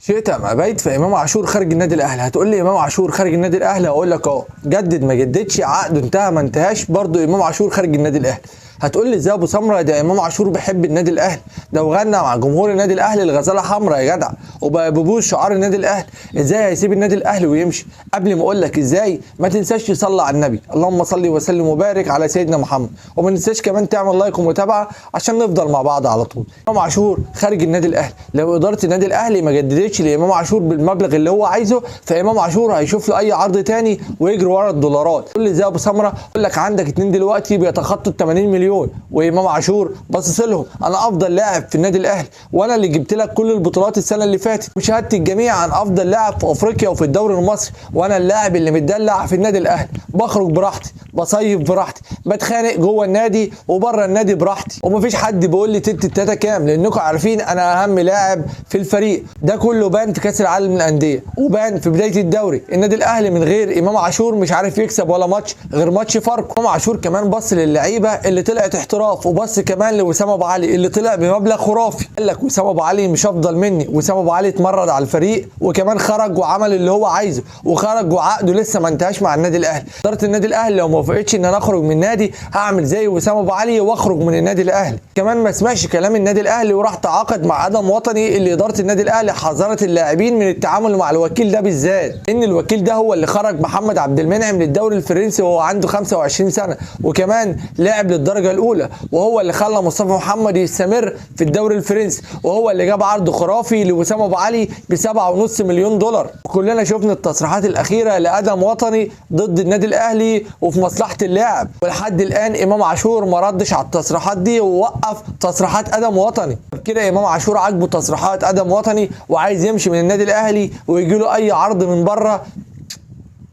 شئت ام ابيت فامام عاشور خارج النادي الاهلي. هتقول لي امام عاشور خارج النادي الاهلي، هقول لك اه، جدد ما جددش، عقده انتهى ما انتهاش، برضه امام عاشور خارج النادي الاهلي. هتقول لي ازاي ابو سمرة؟ ده امام عاشور بيحب النادي الاهلي، ده وغنى مع جمهور النادي الاهلي الغزالة حمراء يا جدع، وبقى بيبوس شعار النادي الاهلي، ازاي هيسيب النادي الاهلي ويمشي؟ قبل ما اقول لك ازاي، ما تنساش تصلي على النبي، اللهم صل وسلم وبارك على سيدنا محمد، وما تنساش كمان تعمل لايك ومتابعة عشان نفضل مع بعض على طول. امام عاشور خارج النادي الاهلي، لو ادارة النادي الاهلي ما جددتش لامام عاشور بالمبلغ اللي هو عايزه، فامام عاشور هيشوف له اي عرض تاني ويجري ورا الدولارات. تقول لي ازاي يا ابو سمرة؟ اقول لك عندك اتنين دلوقتي بيتخطوا ال 80 مليون، وامام عاشور باصص لهم، انا افضل لاعب في النادي الاهلي، وانا اللي جبت لك كل البطولات السنة اللي فاتت، وشهادة الجميع عن افضل لاعب في افريقيا وفي الدوري المصري، وانا اللاعب اللي متدلع في النادي الاهلي، بخرج براحتي، بصيف براحتي، بتخانق جوه النادي وبره النادي براحتي، ومفيش حد بيقول لي تلت التلاتة كام، لانكم عارفين انا اهم لاعب في الفريق. ده كله بان في كاس العالم للاندية، وبان في بداية الدوري. النادي الاهلي من غير امام عاشور مش عارف يكسب ولا ماتش غير ماتش فاركو. امام عاشور كمان بص للعيبة اللي طلعت احتراف، وبص كمان لوسام ابو علي اللي طلع بمبلغ خرافي، قال لك وسام ابو علي مش افضل مني، وسام ابو علي اتمرد على الفريق وكمان خرج وعمل اللي هو عايزه، وخرج وعقده لسه ما انتهاش مع النادي الاهلي. ادارة النادي الاهلي لو ما وافقتش ان انا اخرج من النادي، هعمل زي وسام ابو علي واخرج من النادي الاهلي. كمان ما سمعش كلام النادي الاهلي وراح تعاقد مع ادم وطني، اللي ادارة النادي الاهلي حذرت اللاعبين من التعامل مع الوكيل ده بالذات، ان الوكيل ده هو اللي خرج محمد عبد المنعم للدوري الفرنسي وهو عنده 25 سنة، وكمان لاعب للدرجة الاولى، وهو اللي خلى مصطفى محمد يستمر في الدوري الفرنسي، وهو اللي جاب عرض خرافي لوسام ابو علي ب 7.5 مليون دولار. كلنا شفنا التصريحات الاخيرة لادم وطني ضد النادي الاهلي وفي مصلحة اللاعب، ولحد الان امام عاشور ما ردش على التصريحات دي ووقف تصريحات ادم وطني. كده امام عاشور عاجبه تصريحات ادم وطني وعايز يمشي من النادي الاهلي ويجي له اي عرض من بره،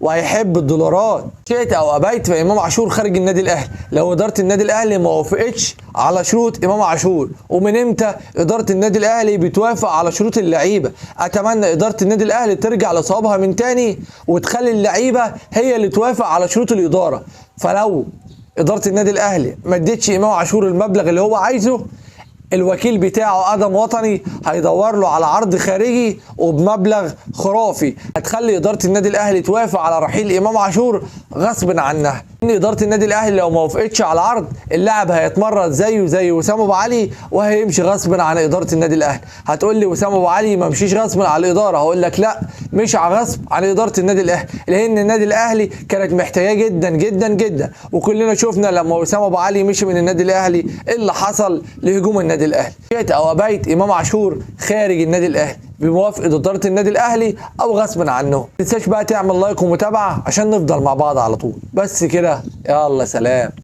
وهيحب الدولارات. شئت او ابيت فامام عاشور خارج النادي الاهلي، لو ادارة النادي الاهلي ما وافقتش على شروط امام عاشور. ومن امتى ادارة النادي الاهلي بتوافق على شروط اللعيبة؟ اتمنى ادارة النادي الاهلي ترجع لصوابها من تاني وتخلي اللعيبة هي اللي توافق على شروط الادارة. فلو ادارة النادي الاهلي ما ادتش امام عاشور المبلغ اللي هو عايزه، الوكيل بتاعه ادم وطني هيدور له على عرض خارجي وبمبلغ خرافي، هتخلي ادارة النادي الاهلي توافق على رحيل امام عاشور غصب عنها. ان ادارة النادي الاهلي لو ما وافقتش على العرض، اللاعب هيتمرد زيه زي وسام ابو علي وهيمشي غصب عن ادارة النادي الاهلي. هتقول لي وسام ابو علي ما مشيش غصب عن الادارة، هقول لك لا، مش غصب عن ادارة النادي الاهلي، لان النادي الاهلي كانت محتاجاه جدا جدا جدا، وكلنا شفنا لما وسام ابو علي مشي من النادي الاهلي ايه اللي حصل لهجوم النادي الاهلي. شئت او ابيت امام عاشور خارج النادي الاهلي بموافقة ادارة النادي الاهلي او غصب عنه. ما تنساش بقى تعمل لايك ومتابعة عشان نفضل مع بعض على طول. بس كده، يلا سلام.